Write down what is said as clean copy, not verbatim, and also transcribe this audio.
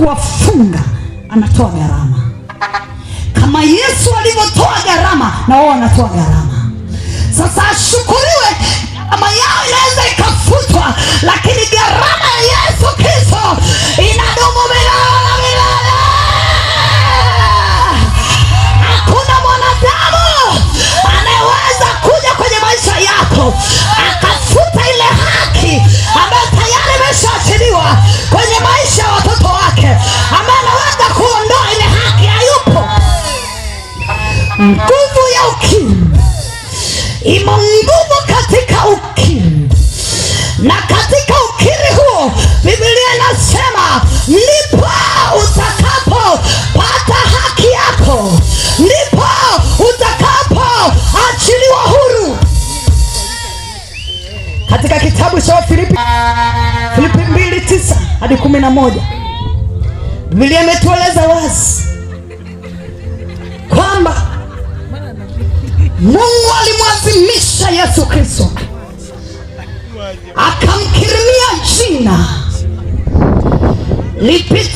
Kuwafunga anatoa gharama. Kama Yesu alivyotoa gharama, na wao wanatoa gharama. Sasa ashukuriwe, gharama yao inaweza ikafutwa, lakini gharama ya Yesu Kristo inadumu milele na milele. Hakuna mwanadamu anayeweza kuja kwenye maisha yako akafuta ile haki ambayo tayari imeshaachiliwa kwenye maisha ya watoto wake, ambaye anaweza kuondoa ile haki, hayupo. Nguvu ya ukimwi imo nguvu katika ukiri, na katika ukiri huo Biblia inasema ndipo utakapopata haki yako, ndipo utakapoachiliwa huru. Katika kitabu cha Wafilipi, Filipi 2:9 hadi 11, Biblia imetueleza wazi kwamba Mungu alimwazimisha Yesu Kristo akamkirimia jina lipitalo